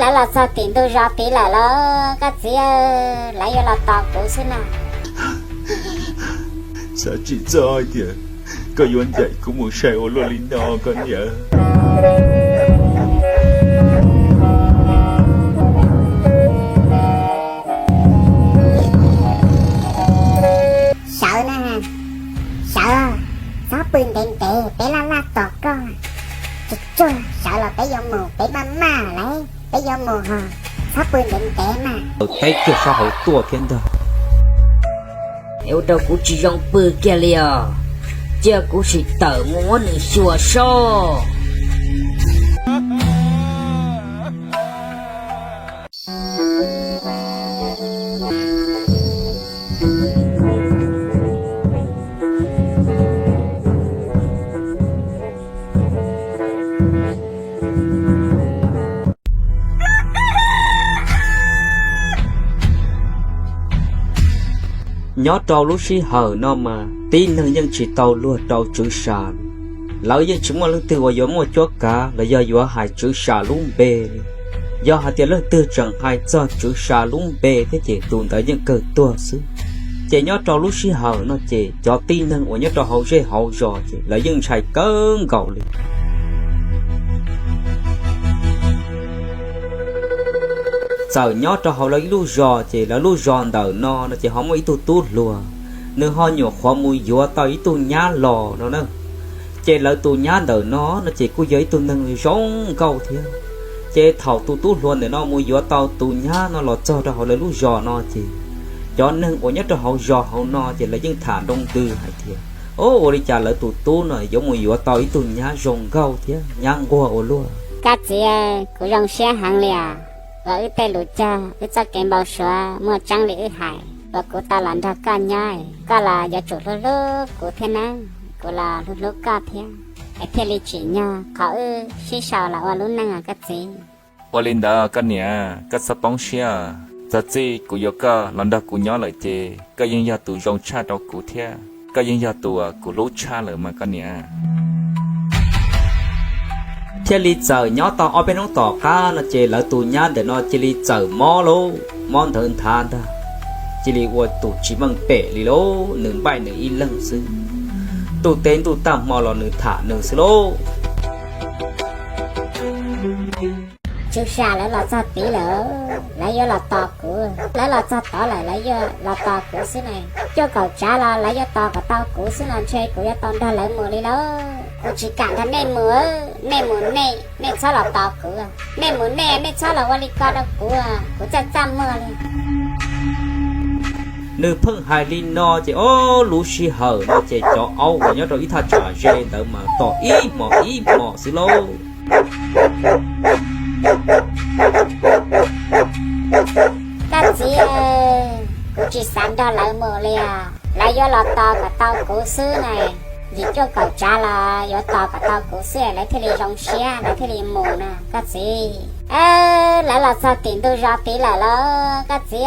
Lawv los txog tim ntug zos tid lawm los koj txiv, lawv yuav los tos kuv xwb na. Xav tsis txog hais tias koj yuav ncaim kuv mus sai ua luaj li no koj niam. Sawv na, sawv, txhob pw ntev ntev peb laj laj tos koj. Tsuag tsuag sawv los peb yuav mus, peb maj maj lawm peb yuav mus ho, txhob pw ntev ntev mas. Teb kiag sab hauv tuaj thiab ntag. Ua rau kuv tsis zoo pw kiag li os, cia kuv sim tawm mus muab nws xyuas soj. Nyob rau lub sij hawm no mas tib neeg yeej tsis tau luag rau tswv sa. Lawv yeej tsis muaj leej twg uas yuav muaj cuab kav los yog yuav hais tswv sa lub npe li. Yog hais tias leej twg tseem hais txog tswv sa lub npe thiab ces tus ntawd yeej kawg tuag xwb. Ces nyob rau lub sij hawm no ces cov tib neeg uas nyob rau hauv zej hauv zos ces lawv yeej ntshai kawg nkaus li. Txawm nyob rau hauv lawv ib lub zos ces lawv lub zos ntawm no no ces ho muaj ib tug tub hluas, nws ho nyuam qhuav mus yuav tau ib tug nyab los no na. Ces lawv tus nyab ntawm no no ces kuj yog ib tug neeg zoo nkauj thiab. Ces thaum tus tub hluas ntawm no mus yuav tau tus nyab no los txog rau hauv lawv lub zos no ces cov neeg uas nyob rau hauv zos hauv no ces lawv yeej tham nroo ntws hais tias, o, ua li cas lawv tus tub no yuav mus yuav tau ib tug nyab zoo nkauj thiab nyab nquag ua luaj. Koj txiv, kuv zoo siab heev li os, uas wb tej lus cog wb txoj kev npau suav muaj tseeb li wb hais, uas kuv tau los nrog koj nyob, koj los yuav tsum hlub hlub kuv thiab nawb, kuv los hlub hlub koj thiab, es thiaj li tsim nyog qhov wb sib sau los ua lub neej os koj txiv. Ua li ntawd koj niam, koj txhob poob siab. Txog txij kuv yuav koj los nrog kuv nyob lawm ces koj yeej yog tus zoo tshaj rau kuv thiab koj yeej yog tus kuv hlub tshaj lawm mas koj niam. Thiaj li txawm nyob tau ob peb hnub tom qab no ces lawv tus nyab ntawm no cia li txawm mob lauj, mob nthawv nthav ntag, cia li ua tus tsis meej pem li lauj, nws npaij nws ib leeg xwb. Ntuj teb ntuj tag hmo los nws tham nws xwb lauj. Tswv sa lawv los txog tid lawm, lawv yuav los tos kuv. Lawv los txog tod lawm, lawv yuav los tos kuv xwb na. Cuaj kaum tsav los lawv yuav tos kom tau kuv xwb los ntshe kuv yuav tau nrog lawv mus li lauj. Kuv tsis kam nrog nej mus, nej mus nej, nej txhob los tos kuv. Nej mus nej, nej txhob los ua li ko rau kuv, kuv txaj txaj muag li. Nws pheej hais li no ces ob lub sij hawm no ces cov aub uas nyob rau ib thaj tsam ze ntawd mas tom ib hmos ib hmos xwb lauj. Koj txiv, kuv tsis xav nrog lawv mus li os. Lawv yuav los tos kom tau kuv xwb na. Yim cuaj kaum tsav los yuav tos kom tau kuv xwb lawv thiaj li zoo siab lawv thiaj li mus na koj txiv. Lawv los txog tim ntug zos tid lawm los koj txiv,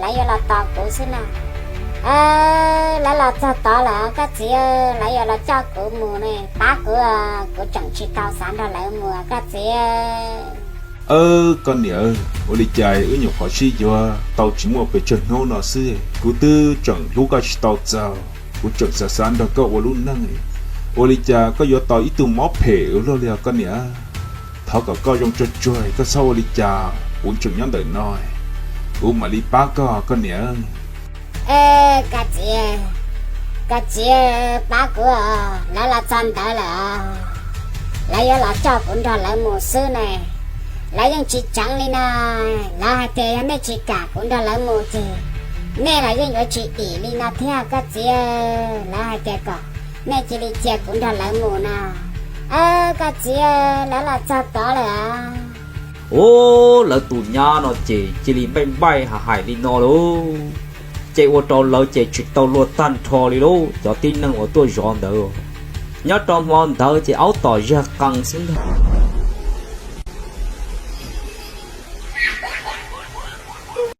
lawv yuav los tos kuv xwb na. Lawv los txog tod lawm koj txiv, lawv yuav los coj kuv mus na. Pab kuv, kuv tseem tsis tau xav nrog lawv mus koj txiv. Koj niam, ua li cas wb nyuam qhuav sib yuav tau tsis muaj pes tsawg hnub no xwb kuv twb tseem hlub koj tsis tau txaus, kuv tseem xav xav nrog koj ua lub neej. Ua li cas koj yuav tau ib tug mob phem ua luaj li os koj niam? Thov kom koj zoo tsuag tsuag, koj txhob ua li cas, kuv tseem nyob ntawm no, kuv mam li pab koj koj niam. Koj txiv, koj txiv pab kuv, lawv los txog ntawd lawm, lawv yuav los coj kuv nrog lawv mus xwb ne. Lawv yeej tsis tseev li no, lawv hais tias yog nej tsis kam kuv nrog lawv mus ces nej los yeej yuav tsis dim li no thiab koj txiv. Lawv hais tias kom nej cia li cia kuv nrog lawv mus no. Koj txiv, lawv los txog tod lawm. Ub, lawv tus nyab no ces cia li npaij npaij hais hais li no lauj, ces ua rau lawv ces tsis tau luag tag nrho li lauj. Cov tib neeg uas tuaj zov ntawd, nyob rau hmo ntawd ces aub tom zaj qees xwb ntag.